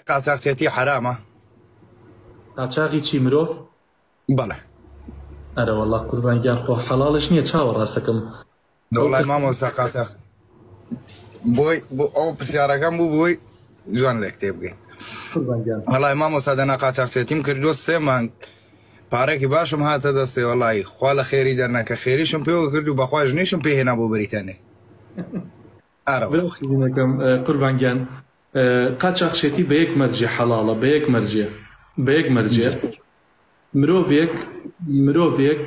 قاچاخچێتی حەرامە؟ قاچاغی چی مرۆڤ؟ بەڵێ. ئەرەوەڵا قوربان گیان خۆ حەڵاڵش نییە چاوە ڕاستەکەم. وەڵای مامۆستا قاچاخ بۆی بۆ ئەو پرسیارەکەم بوو بۆی جوان لێک تێبگەین. قوربان گیان. وەڵای مامۆستا دەنا قاچاخچێتیم کردووە سێ مانگ پارێکی باشم هاتە دەستێ وەڵای خوا لە خێری دەرنەکە خێریشم پێوە کرد و بەخوا ژنیشم پێ هێنا بۆ بەریتانێ. ئارەوە. برا شیرینەکەم قوربان گیان قاچاخچێتی بە یەک مەرجێ حەڵاڵە بە یەک مەرجێ بە یەک مەرجێ مرۆڤێک مرۆڤێک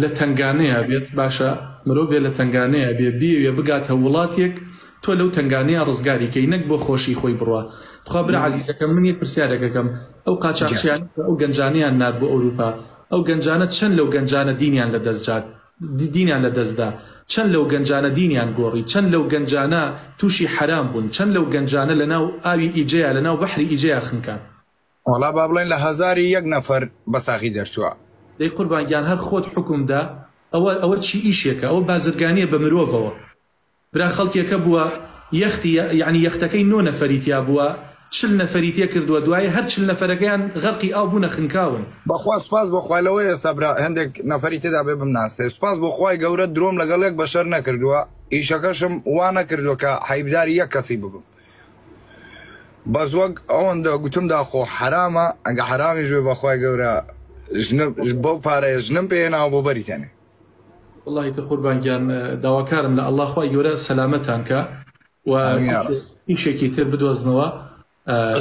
لە تەنگانەیە بێت باشە مرۆڤێ لە تەنگانەیە بێ بیەوێ بگاتە وڵاتێک تۆ لەو تەنگانەیە ڕزگاری کەی نەک بۆ خۆشی خۆی بڕوا تخوا برا عەزیزەکەم من یەک پرسیارێکەکەم ئەو قاچاخچیانە کە ئەو گەنجانەیان نارد بۆ ئەوروپا ئەو گەنجانە چەند لەو گەنجانە دینیان لە دەست جات دینیان لە دەست دا چەند لەو گەنجانە دینیان گۆڕی چەند لەو گەنجانە توشی حەرام بوون چەند لەو گەنجانە لە ناو ئاوی ئیجەیا لە ناو بەحری ئیجەیا خنکان. وەڵا با بڵێین لە هەزاری یەک نەفەر بە ساغی دەرچووە. دەی قوربان گیان هەر خۆت حوکم دە ئەوە ئەوە چی ئیشێکە ئەوە بازرگانیە بە مرۆڤەوە برا خەڵکێکە بووە یەختی یەعنی یەختەکەی نۆ نەفەری تیا بووە چل نەفەری تێ کردووە دوایی هەر چل نەفەرەکەیان غەرقی ئاو بوونە خنکاون. بەخوا سوپاس بۆ خوای لەوەی ئێستا برا هەندێک نەفەری تێدا بێ بمناسێ سوپاس بۆ خوای گەورە درۆم لەگەڵ یەک بەشەر نەکردووە ئیشەکەشم وا نەکردووە کە حەیبداری یەک کەسی ببم بەس وەک ئەوەندە گوتم داخۆ حەرامە ئەگە حەرامیش بێ بەخوای گەورە ژنم بەو پارەیە ژنم پێ هێناوە بۆ بەری تەنێ. وەڵاهی تر قوربان گیان داواکارم لە اللە خوای گەورە سەلامەتان کا و ئامین یا رب. ئیشێکی تر بدۆزنەوە.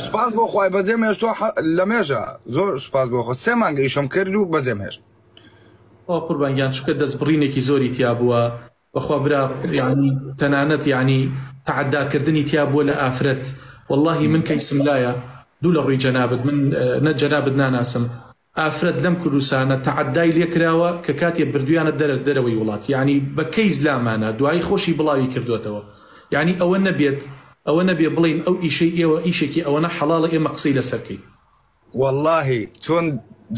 سوپاس بۆ خوای بەجێم هێشتوە لەمێژە زۆر سوپاس بۆ خوا سێ مانگ ئیشم کرد و بەجێم هێشت. خوا قوربان گیان چونکە دەست بڕینێکی زۆری تیا بووە بەخوا برا یانی تەنانەت یانی تەعەدا کردنی تیا بووە لە ئافرەت وەڵاهی من کەیسم لایە دوو لە ڕووی جەنابت من نە جەنابت ناناسم ئافرەت لەم کوردستانە تەعەدای لێ کراوە کە کاتێ بردویانە دەرە دەرەوەی وڵات یانی بە کەیس لامانە دوایی خۆشی بڵاوی کردۆتەوە یانی ئەوە نەبێت ئەوە نەبێ بڵێین ئەو ئیشەی ئێوە ئیشێکی ئەوەنە حەڵاڵە ئێمە قسەی لەسەر کەین. وەڵاهی چۆن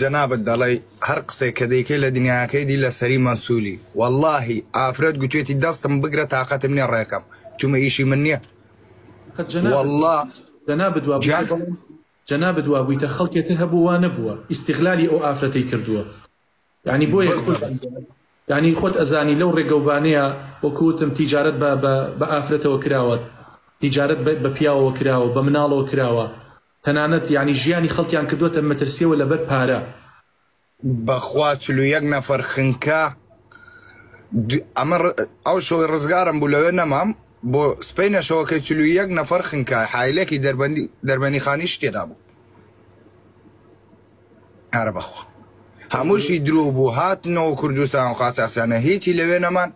جەنابت دەڵێی هەر قسەی کە دەیکەی لە دنیاکەی دی لەسەری مەنسولی وەڵاهی ئافرەت گوتوێتی دەستم بگرە تاقەتم نیە ڕێکەم تومە ئیشی من نیە قەت جەنابت وەڵا جەنابت وا گیان. بوویتە بەڵام جەنابت وا بوویتە خەڵکێ تر هەبوو وا نەبووە ئیستیغلالی ئەو ئافرەتەی کردووە یانی بۆیە بالضبط. یانی خۆت ئەزانی لەو ڕێگەوبانەیە وەکو وتم تیجارەت بە بە بە ئافرەتەوە کراوە تیجارەت بە بە پیاوەوە کراوە بە مناڵەوە کراوە تەنانەت یانی ژیانی خەڵکیان کردووەتە مەترسیەوە لەبەر پارە. بەخوا 41 نەفەر خنکا ئەمە ئەو شەوەی ڕزگارم بوو لەوێ نەمام بۆ سپەینە شەوەکەی 41 نەفەر خنکا حایلێکی دەربەندی دەربەنی خانیش تێدا بوو ئارە بەخوا هەمووشی درۆ بوو هاتنەوە کوردستان و قاچاخچانە هیچی لەوێ نەمان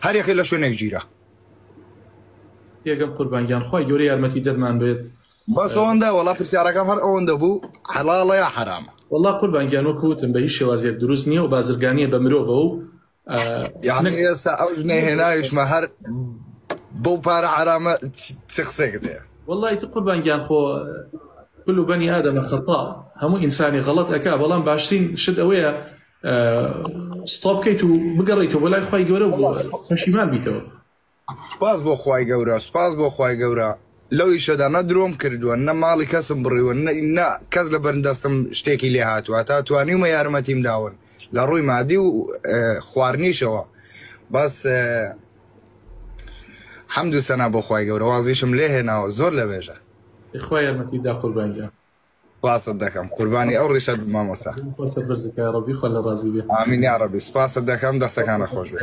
هەریەکەی لە شوێنێک گیرا. تێگەم قوربان گیان خوای گەورە یارمەتی دەرمان بێت. بەس ئەوەندە وەڵا پرسیارەکەم هەر ئەوەندە بوو حەڵاڵە یا حەرامە؟ وەڵا قوربان گیان وەکو وتم بە هیچ شێوازێک دروست نییە و بازرگانیە بە مرۆڤەوە و یعنی ئێستا ئەو ژنەی هێناویشمە هەر بەو پارە حەرامە چ قسەیەکت هەیە؟ وەڵا ئیتر قوربان گیان خۆ كل بني آدم خطاء هەموو ئینسانی غەڵەت ئەکا بەڵام باشترین شت ئەوەیە ستۆپ بکەیت و بگەڕێیتەوە بۆ لای خوای گەورە و پەشیمان بیتەوە. سوپاس بۆ خوای گەورە سوپاس بۆ خوای گەورە لەو ئیشەدا نە درۆم کردووە نە ماڵی کەسم بڕیوە نە کەس لە بەر دەستم شتێکی لێ هاتووە تا توانیومە یارمەتیم داون لە ڕووی مادی و خواردنیشەوە بەس حەمد و سەنا بۆ خوای گەورە وازیشم لێ هێناوە زۆر لەوێژە. خوا یارمەتیت دا قوربان گیان. سپاست دەکەم قوربانی ئەو ڕیشەت بم مامۆستا. خوا سەربەرزت کا یاڕەبی خوا لێت ڕازی بێ. ئامین یاڕەبی سپاست دەکەم دەستەکانت خۆش بێ.